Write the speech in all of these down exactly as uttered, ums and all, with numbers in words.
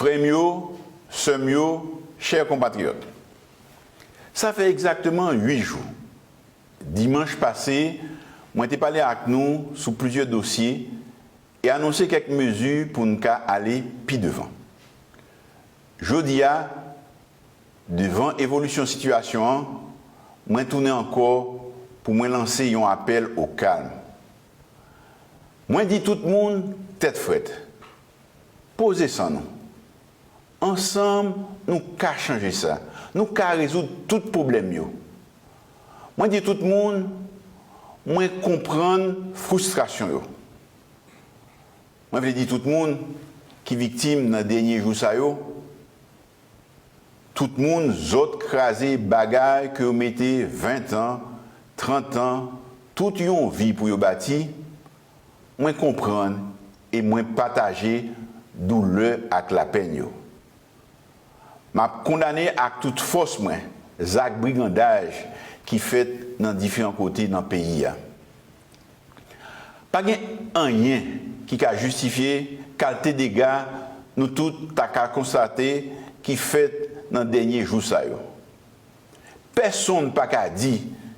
Frè m yo, sè m yo, chè konpatriyòt, sa fè egzakteman uit jou, dimanch pase, mwen te pale ak nou sou plizyè dosye e anonse kèk mezi pou n ka ale pi devan. Jodi a, devan evolisyon sitiyasyon an, mwen tounen ankò pou mwen lanse yon apèl o kalm. Mwen di tout moun tèt frèt, poze san nou. Ansanm, nou ka chanje sa. Nou ka rezoud tout pwoblèm yo. Mwen di tout moun, mwen konprann fristrasyon yo. Mwen vle di tout moun ki viktim nan dènye jou sa yo, tout moun zòt kraze bagay ke yo mete ven tan, trant an, tout yon vi pou yo bati, mwen konprann e mwen pataje doulè ak lapenn yo. M ap kondane ak tout fòs mwen zak brigandaj ki fèt nan diferan kote nan peyi a. Pa gen anyen ki ka jistifye kalte dega nou tout ta ka konstate ki fèt nan dènye jou sa yo. Pèsonn pa ka di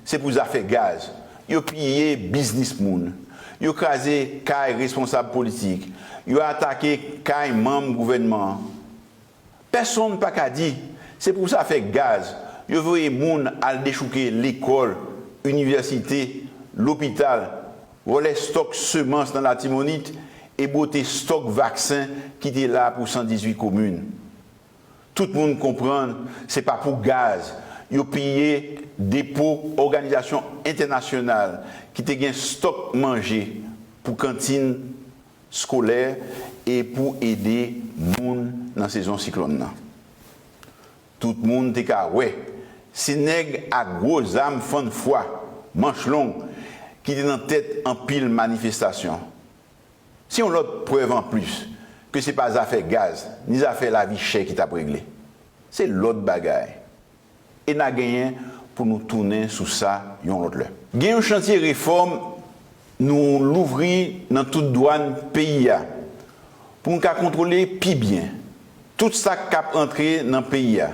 se pou zafè gaz yo piye biznis moun, yo kraze kay responsab politik, yo atake kay manm gouvènman an. Pèsonn pa ka di se pou zafè gaz yo voye moun al dechouke lekòl, inivèsite, lopital, vòlè stòk semans nan Latibonit e bwote stòk vaksen ki te la pou san dizuit komin. Tout moun konprann se pa pou gaz yo piye depo òganizasyon entènasyonal ki te gen stòk manje pou kantin skolè e pou ede moun nan sezon siklòn nan. Tout moun te ka wè se nèg ak gwo zam fann fwa, manch long, ki te nan tèt anpil manifestasyon. Se yon lòt prèv anplis ke se pa zafè gaz ni zafè lavi chè ki t ap regle. Se lòt bagay. E n a genyen pou nou tounen sou sa yon lòt lè. Gen yon chantye refòm nou louvri nan tout dwàn peyi a pou nou ka kontwole pi byen tout sa k ap antre nan peyi a,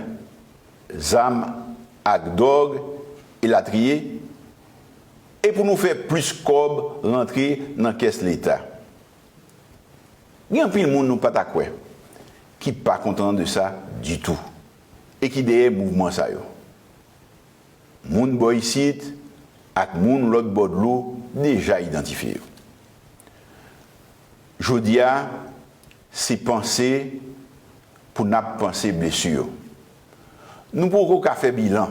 zam ak dòg, elatriye, e pou nou fè plis kòb rantre nan kès Leta. Gen anpil moun nou pa ta kwè ki pa kontan de sa ditou e ki dèyè mouvman sa yo. Moun bò isit ak moun lòt bò dlo deja idantifye yo. Jodi a, se panse pou n ap panse blesi yo. Nou poko ka fè bilan,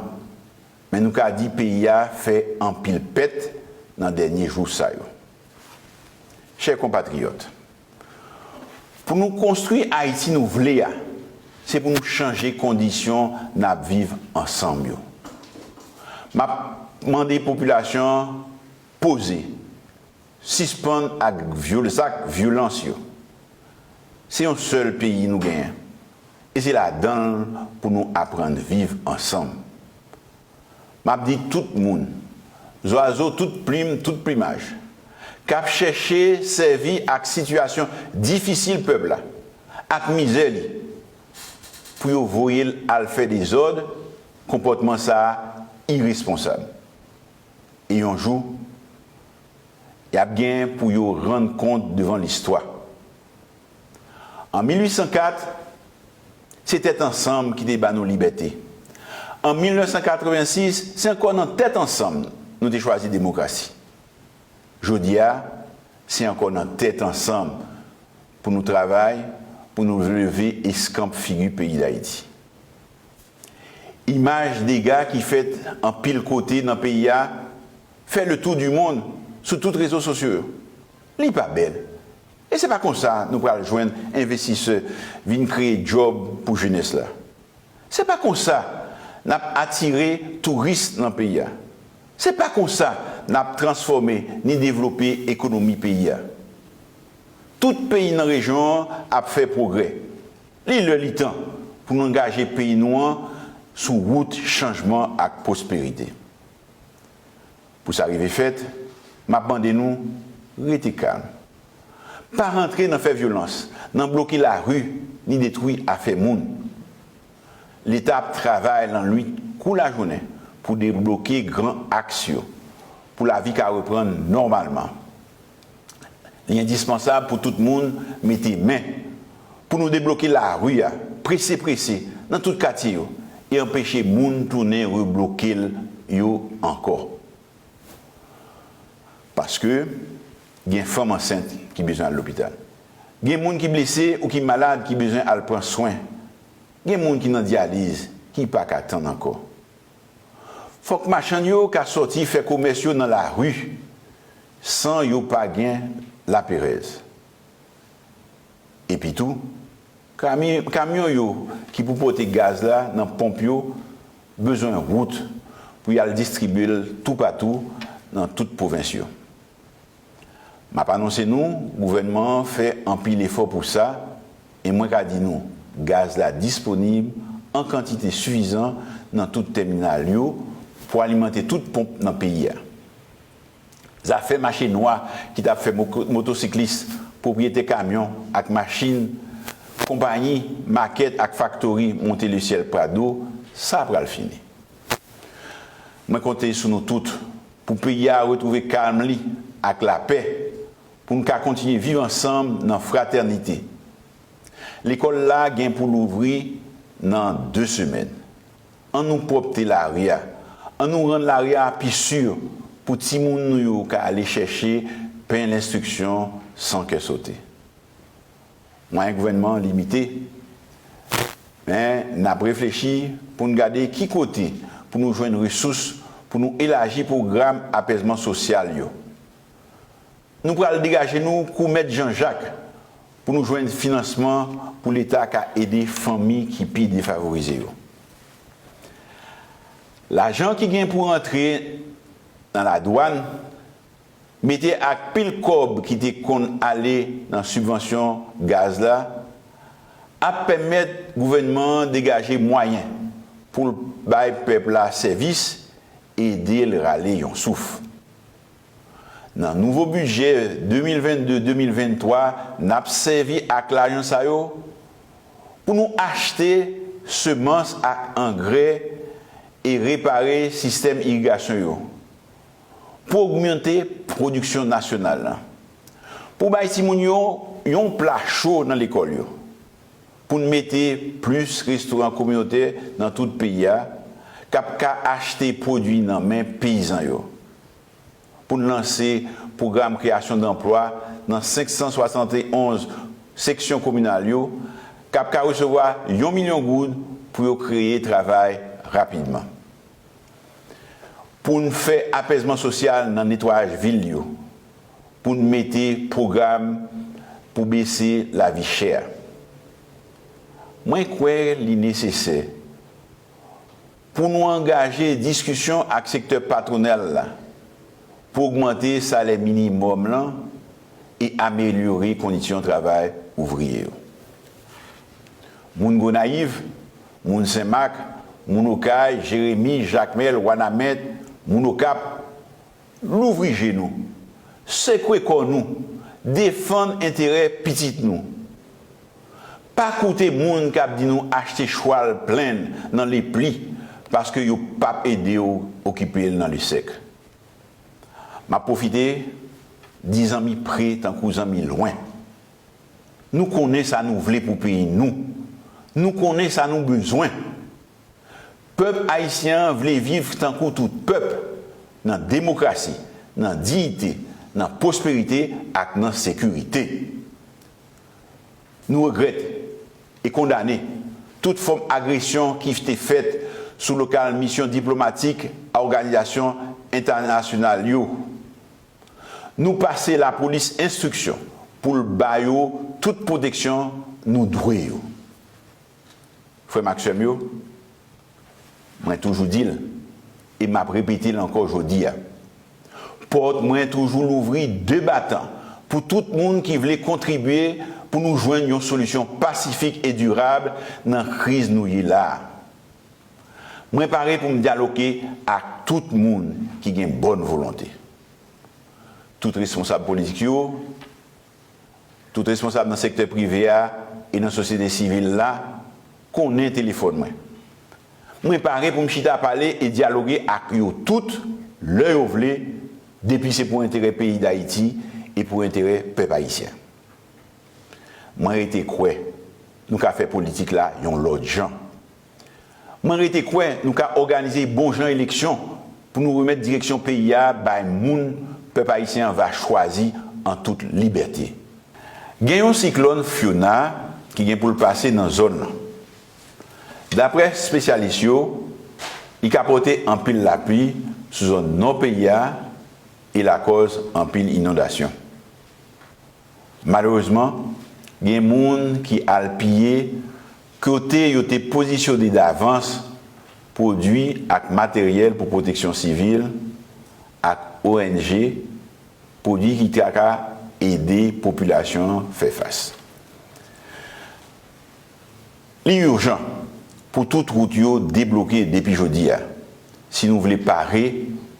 men nou ka di peyi a fè anpil pèt nan dènye jou sa yo. Chè konpatriyòt, pou nou konstwi Ayiti nou vle a, se pou nou chanje kondisyon n ap viv ansanm yo. M ap mande popilasyon an poze, sispann ak vyol-, zak vyolans yo. Se yon sèl peyi nou genyen, e se ladan l pou nou aprann viv ansanm. M ap di tout moun, zwazo tout plim, tout plimaj, k ap chèche sèvi ak sitiyasyon difisil pèp la ak mizè li pou yo voye l al fè dezòd, konpòtman sa a iresponsab. E yon jou, y ap gen pou yo rann kont devan listwa. An mil uit san kat, se tèt ansanm ki te ba nou libète. An mil nèf san katrevensis, se ankò nan tèt ansanm nou te chwazi demokrasi. Jodi a, se ankò nan tèt ansanm pou nou travay, pou nou leve eskanp figi peyi Dayiti. Imaj dega ki fèt anpil kote nan peyi a fè le tour du monde sou tout rezo sosyo yo. Li pa bèl. E se pa konsa nou pral jwenn envestisè vin kreye djòb pou jenès la. Se pa konsa n ap atire touris nan peyi a. Se pa konsa n ap transfòme ni devlope ekonomi peyi a. Tout peyi nan rejyon an ap fè pwogrè. Li lè li tan pou nou angaje peyi nou an sou wout chanjman ak pwosperite. Pou sa rive fèt, m ap mande nou rete kalm. Pa rantre nan fè vyolans, nan bloke lari, ni detwi afè moun. Leta ap travay lannwit kou lajounen pou debloke gran aks yo, pou lavi ka reprann nòmalman. Li endispansab pou tout moun mete men pou nou debloke lari a, prese prese, nan tout katye yo, e anpeche moun tounen rebloke l yo ankò. Paske gen fanm ansent ki bezwen al lopital. Gen moun ki blese ou ki malad ki bezwen al pran swen. Gen moun ki nan dyaliz ki pa ka tann ankò. Fòk machann yo ka sòti fè komès yo nan lari san yo pa gen laperèz. Epitou, kami- kamyon yo ki pou pote gaz la nan ponp yo bezwen wout pou y al distribye l toupatou nan tout pwovens yo. M ap anonse nou, gouvènman an fè anpil efò pou sa, e mwen ka di nou, gaz la disponib an kantite sifizan nan tout tèminal yo pou alimante tout ponp nan peyi a. Zafè mache nwa ki t ap fè mo- motosiklis, pwopriyetè kamyon ak machin, konpayi, makèt ak faktori monte lesyèl Prado, sa pral fini. Mwen konte sou nou tout pou peyi a retwouve kalm li ak lapè, pou n ka kontinye viv ansanm nan fratènite. Lekòl la gen pou louvri nan de semèn. An nou pwòpte lari a. An nou rann lari a pi si pou timoun nou yo ka ale chèche pen lenstriksyon san kè sote. Mwayen gouvènman an limite, men n ap reflechi pou n gade ki kote pou nou jwenn resous pou nou elaji pwogram apèzman sosyal yo. Nou pral degaje nou kou Mèt Jan Jak pou nou jwenn finansman pou Leta ka ede fanmi ki pi defavorize yo. Lajan ki gen pou rantre nan ladwàn, mete ak pil kòb ki te konn ale nan sibvansyon gaz la, ap pèmèt gouvènman an degaje mwayen pou l bay pèp la sèvis, ede l rale yon souf. Nan nouvo bidjè de mil vennde, de mil venntwa, n ap sèvi ak lajan sa yo pou nou achte semans ak angrè e repare sistèm irigasyon yo, pou ogmante pwodiksyon nasyonal la, pou bay timoun yo yon pla cho nan lekòl yo, pou n mete plis restoran kominotè nan tout peyi a, k ap ka achte pwodui nan men peyizan yo, pou n lanse pwogram kreyasyon danplwa nan senk san swasann e onz seksyon kominal yo, k ap ka resevwa yon milyon goud pou yo kreye travay rapidman. Pou n fè apèzman sosyal nan netwayaj vil yo, pou n mete pwogram pou bese lavi chè a. Mwen kwè li nesesè pou nou angaje diskisyon ak sektè patwonal la pou ogmante salè minimòm lan e amelyore kondisyon travay ouvriye yo. Moun Gonayiv, moun Senmak, moun Okay, Jeremi, Jakmèl, Wanament, moun Okap, louvri je nou, sekwe kò nou, defann enterè pitit nou. Pa koute moun k ap di nou achte chwal plenn nan lepli paske yo p ap ede w okipe l nan lesèk. M ap pwofite di zanmi pre tankou zanmi lwen. Nou konnen sa nou vle pou peyi nou. Nou konnen sa nou bezwen. Pèp ayisyen an vle viv tankou tout pèp, nan demokrasi, nan diyite, nan pwosperite ak nan sekirite. Nou regrèt e kondane tout fòm agresyon ki te fèt sou lokal misyon diplomatik a òganizasyon entènasyonal yo. Nou pase lapolis enstriksyon pou l ba yo tout pwoteksyon nou dwe yo. Frè m ak sè m yo, mwen toujou di l, e m ap repete l ankò jodi a, pòt mwen toujou louvri de batan pou tout moun ki vle kontribye pou nou jwenn yon solisyon pasifik e dirab nan kriz nou ye la a. Mwen pare pou m dyaloge ak tout moun ki gen bòn volonte. Tout responsab politik yo, Tout responsab nan sektè prive a e nan sosyete sivil la konnen telefòn mwen. Mwen pare pou m chita pale e dyaloge ak yo tout lè yo vle, depi se pou enterè peyi Dayiti e pou enterè pèp ayisyen. Mwen rete kwè nou ka fè politik la yon lòt jan. Mwen rete kwè nou ka òganize bon jan eleksyon pou nou remèt direksyon peyi a bay moun pèp ayisyen an va chwazi an tout libète. Gen yon siklòn Fiona ki gen pou l pase nan zòn nan. Daprè espesyalis yo, li ka pote anpil lapli sou zòn nò peyi a e lakòz anpil inondasyon. Malerezman, gen moun ki al piye kote yo te pozisyone davans pwodui ak materyèl pou pwoteksyon sivil ak O N G, pwodui ki ta ka ede popilasyon an fè fas. Li ijan pou tout wout yo debloke depi jodi a, si nou vle pare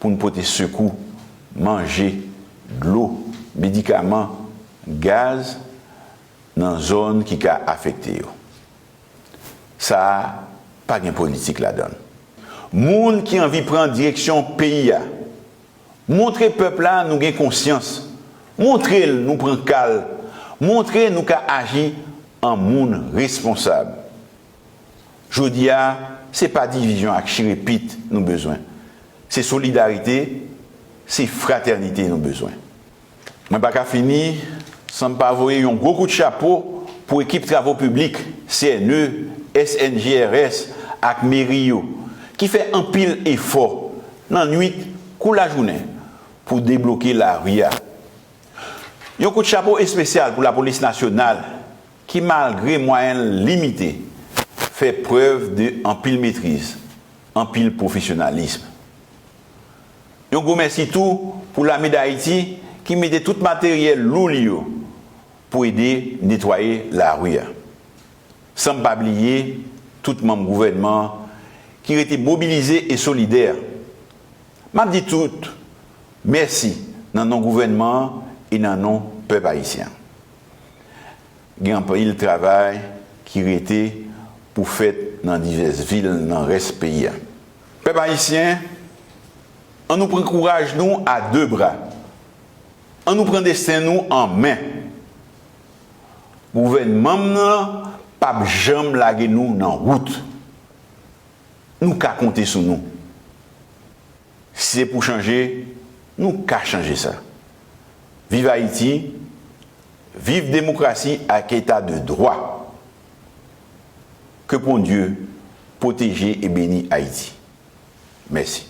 pou n pote sekou, manje, dlo, medikaman, gaz nan zòn ki ka afekte yo. Sa a pa gen politik ladan l. Moun ki anvi pran direksyon peyi a, montre pèp la nou gen konsyans, montre l nou pran ka l, montre nou ka aji an moun responsab. Jodi a, se pa divizyon ak chire pit nou bezwen. Se solidarite, se fratènite nou bezwen. Mwen pa ka fini san m pa voye yon gwo kout chapo pou ekip travo piblik, C N E, S N G R S ak meri yo, ki fè anpil efò nan nwit kou lajounen pou debloke lari a. Yon kout chapo espesyal pou lapolis nasyonal ki, malgre mwayen l limite, fè prèv de anpil metriz, anpil pwofesyonalis. Yon gwo mèsi tou pou Lame Dayiti ki mete tout materyèl lou li yo pou ede netwaye lari a. San m pa bliye tout manm gouvènman an ki rete mobilize e solidè. M ap di tout mèsi nan non gouvènman an e nan non pèp ayisyen an. Gen anpil travay ki rete pou fèt nan divès vil nan rès peyi a. Pèp ayisyen, ann nou pran kouraj nou a de bra. Ann nou pran desten nou an men. Gouvènman m nan p ap janm lage nou nan wout. Nou ka konte sou nou. Si se pou chanje, nou ka chanje sa. Viv Ayiti, viv demokrasi ak eta de dwa. Ke Bondye pwoteje e beni Ayiti. Mèsi.